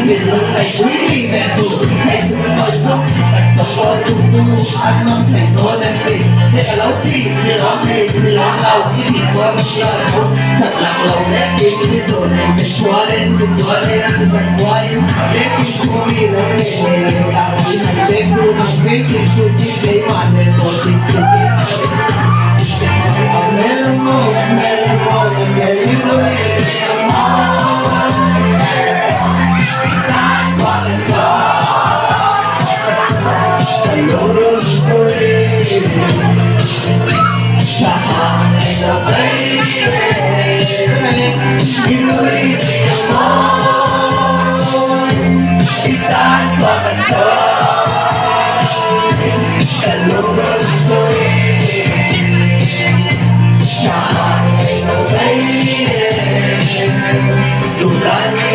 Thinlung ngaihpui ri ve chu hei chu ka chawi suk Kan chawpawl tumtu an awm thei dawn em ni? He ka lo ti ni lawm ni ni lawm lo i tih pawn a hriat tho Sat lang lo lekin mi zawn nei min phuarin mi chuanin mi zan kuain Lekin khu mi lo nei nei leh tlangpui han leng tu ang veng ti hru ti keimah nen maw ti ti ti A hmel a mawi a hmel a mawi a hmel hi mawi a mawi Tan khua kan chawi Kan lung pui Tha hang nei lo baby I nui a mawi I tan khua kan chawi Kan lung pui Tha hang nei lo baby Tunlai mi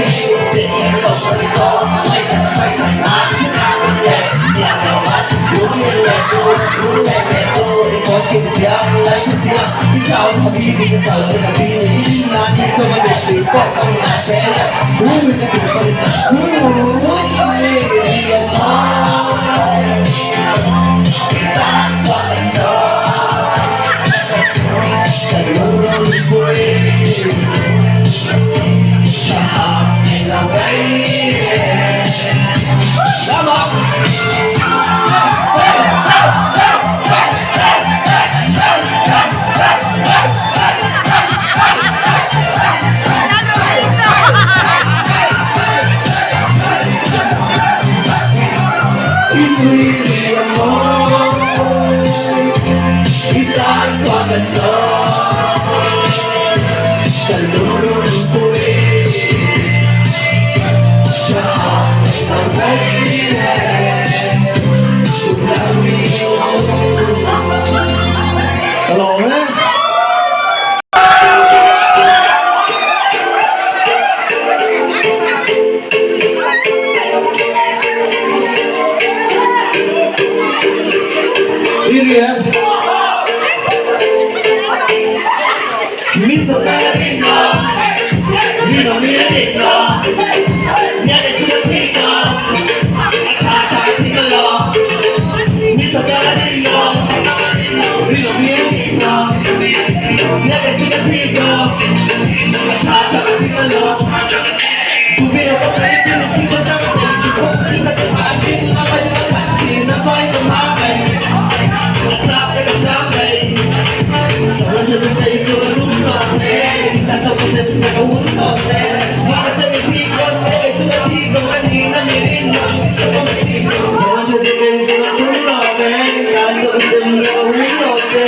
te kher lo ka ni tawh Vai khat vai khat nan nan leh Niang lo vat lung in leh tu lung leh leh tu I phone kim chiang lai thu chiang I chau habibi ka chau ka bi ni Na ni chu ka mit tui pawh ka ngah se Hu mi ka tih pawn ka thu I tan khua kan chawi Kan lung pui Tha hang nei lo baby I nui ri a mawi I tan khua kan chawi Kan lungpui Tha hang nei lo baby Tunlai mi Ka lawm e. I rian. Mi sotarina, mi no mi a dik na, nia ke chu ka thik na, a tha tha ka thik a lo. Mi sotarina, mi no mi a dik na, nia ke chu ka thik na, a tha tha ka thik a lo. Tuvin a bawk a tin a thi ka chang a tem chi pawh ka tisa ka a tin a vai ka khat thin a vai ka hma ngai a chak te ka chang ngai Sawan tha chu kei chu ka tum tawh hle ta chauh ka sem che ka hun tawh hle Mah ka te mi thi kawn te kei chu ka thi tawh ka ni na mi rin ngam chi sa pawh chi Sawan tha chu kei chu ka tum tawh hle ta chauh ka sem che ka hun tawh hle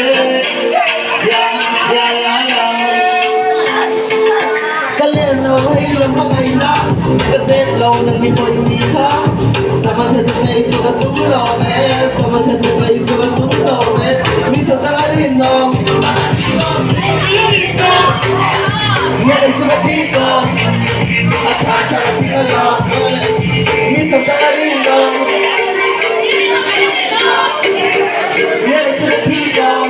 Ya ya ya ya Ka ler lo hei lam a ngaihna ka zep lo nang ni pawh i ni kha Sama tha che phei chu ka tum lo ve Sama tha che phei chu ka tum lo ve Mi sa tang a rin nawm Nge ei chu ka thi tawh A tha tha ka thi ka lo Mi sa tang a rin nawm Nge ei chu ka thi tawh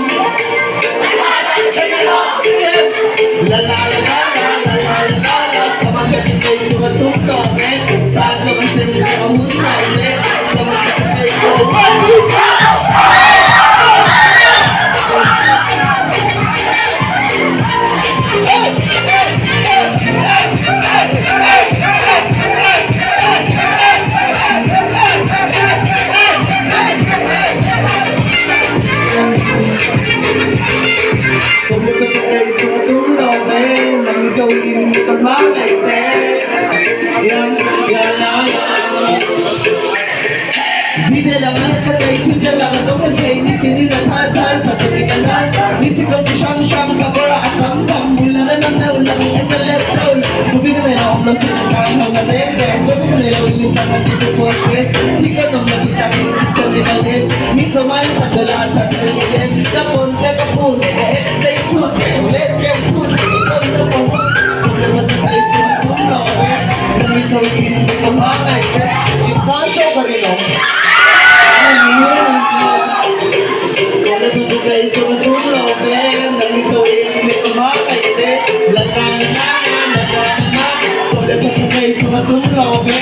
La la la la la la la la la Sama tha che phei chu ka tum lo ve Tan chu ka sem che ka hun lo ve Sama tha che phei chu One two three Ka chu kei chu ka tum lo ve nang ni cho in ka hma ngaih te ya ya ya ya Vide lang ang ka kei thu te lang a dawng an kei ni tin in a thar thar sa te ni ka nar ni chi kawng chi hrang hrang ka bawr a a tam tam mul a rem a meu lang e sa let tho Mubi ka nei lo awm lo se ka kar ho na reng reng Mubi ka nei lo in ka na ti tu pawh se Thi ka nawm lo ti tak in ti sa ni ka let Mi so mai ta bela a thar thar ni let Ka phone te ka phone ka ex te chhut le chem phut le phone te ka phone Problem ka chu kai chu a tum lo ve Nang mi cho in ka hma ngai te In tan cho ka rin awm Problem ka chu kai chu a tum lo ve Nang mi cho in ka hma ngai te La na na na na na na Problem ka chu kai chu a tum lo ve.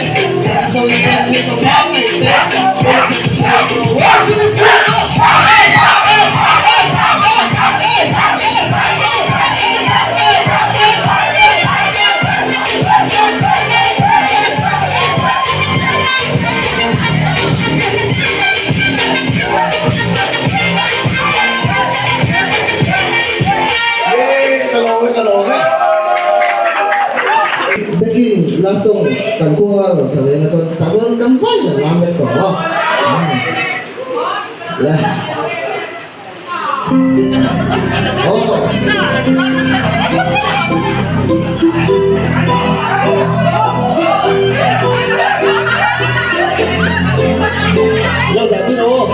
Le. Oh. Lo zah pui rawh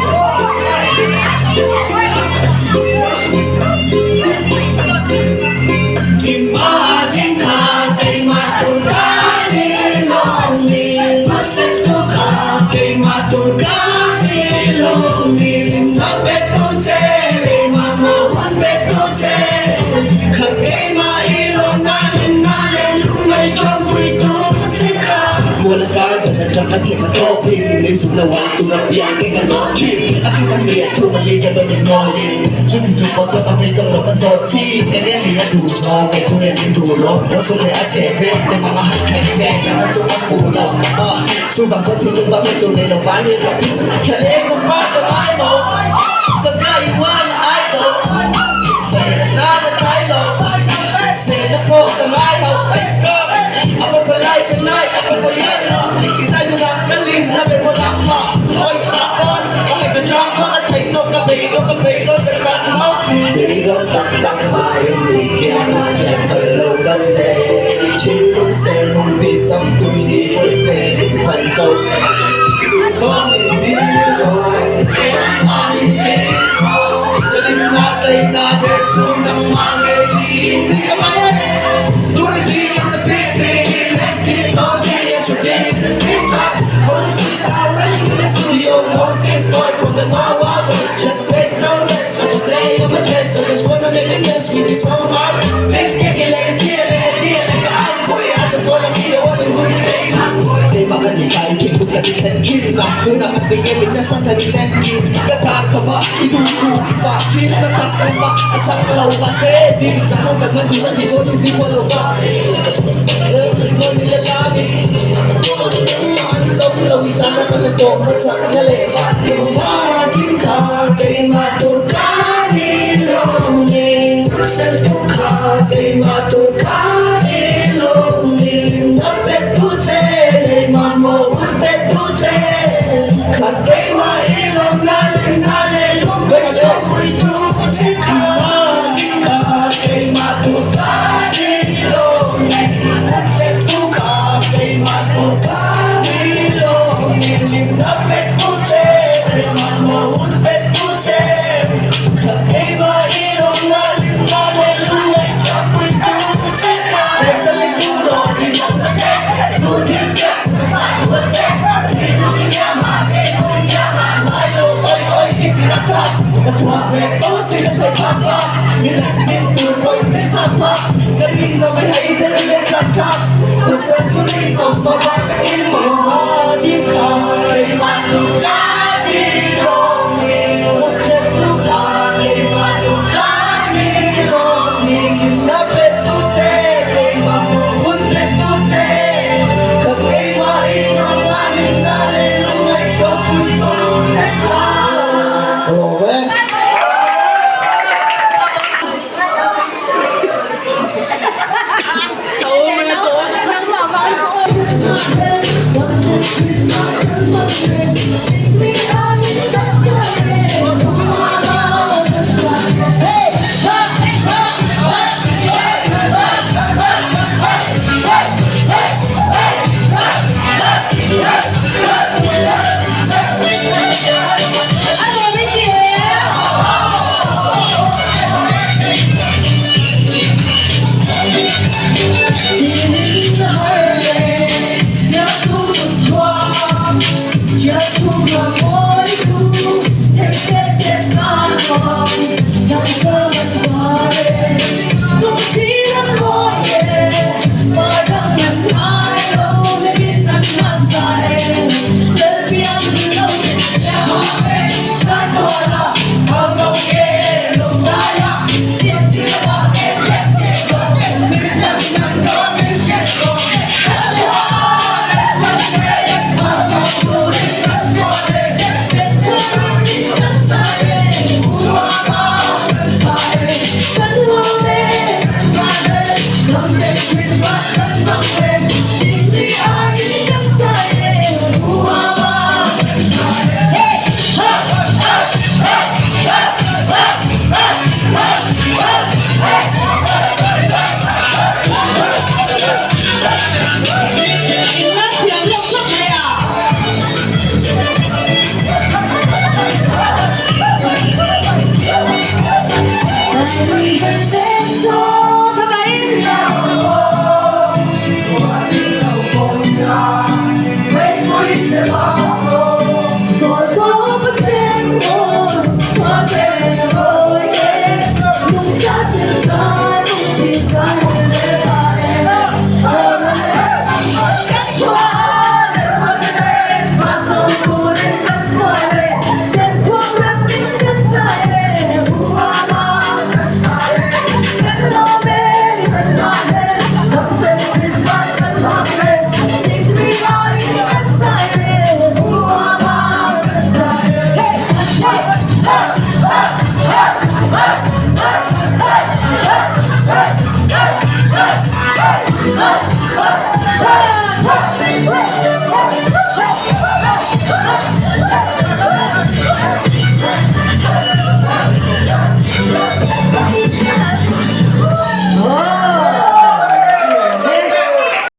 aw.